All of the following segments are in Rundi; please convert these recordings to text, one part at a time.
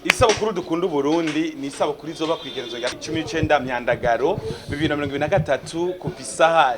Isabukuru Dukunda Uburundi ni isabukuru izoba kw'igerezo rya 19 Myandagaro 2023, kuva isaha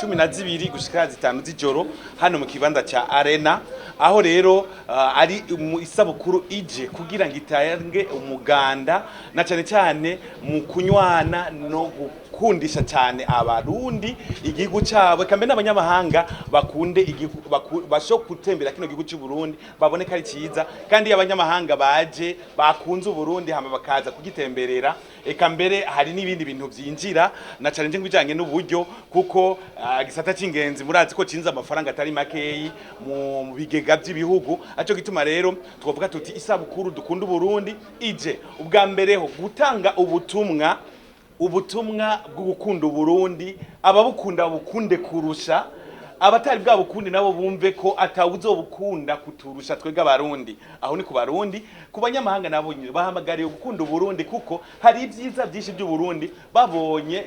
12 gushika 5 z'ijoro, hano mu kibanza ca Arena. Aho rero ari isabukuru ije kugira ngo itange umuganda, na cane cane mu kunywana no gukundisha cyane Abarundi igihugu cyabo, eka mbere n'abanyamahanga bakunde igihugu, bashobore gutembera kino gihugu cy'u Burundi, babone ko ari cyiza. Kandi iyo abanyamahanga baje bakunze Uburundi, hama bakaza kugitemberera, eka mbere hari n'ibindi bintu byinjira, na cyane nk'ibijyanye n'uburyo, kuko gisata cy'ingenzi murazi ko cinza amafaranga atari makeyi mu bigega by'ibihugu. Aco gituma rero twavuga tuti isabukuru Dukunda Uburundi ije ubwa mbere ho gutanga ubutumwa bwo gukunda Uburundi, ababukunda bukunde kurusha abatari bwa bukundi, nabo bumve ko atawuzobukunda kuturusha twebwe Abarundi. Aho ni ku Barundi. Ku banyamahanga nabo nyine bahamagariye gukunda Uburundi, kuko hari ibyiza byinshi by'Uburundi babonye,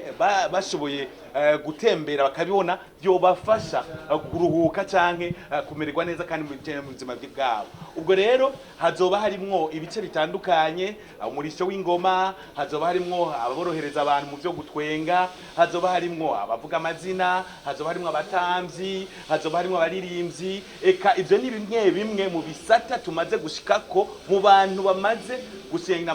bashoboye gutembera bakabibona, byobafasha kuruhuka canke kumererwa neza kandi mu buzima bwabo. Ubwo rero hazoba harimwo ibice bitandukanye: umurisho w'ingoma, hazoba harimwo ababorohereza abantu mu byo gutwenga, hazoba harimwo abavuga amazina, hazoba harimwo abatamvyi, hazoba harimwo abaririmbyi. Eka ivyo ni bimwe bimwe mu bisata tumaze gushikako mu bantu bamaze gusenga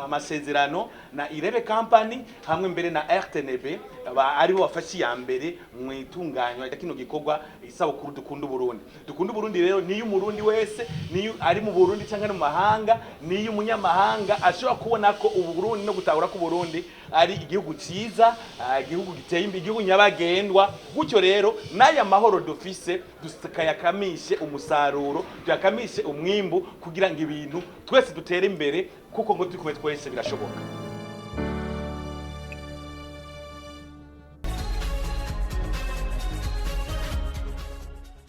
amasezerano na Irebe Company hamwe mbere na RTNB, aribo bafashe iya mbere mu itunganywa rya kino gikorwa, isabukuru Dukunda Uburundi. Dukunda Uburundi rero niyo Umurundi wese, niyo ari mu Burundi cyangwa no mu mahanga, niyo umunyamahanga ashobora kubona ko Uburundi no gutahura ko Uburundi ari igihugu cyiza, igihugu giteye imbere, igihugu nyabagendwa. Gutyo rero n'aya mahoro dufise tukayakamishe umusaruro, tuyakamishe umwimbu, kugira ngo ibintu twese dutere imbere, kuko ngo turi kumwe twese birashoboka.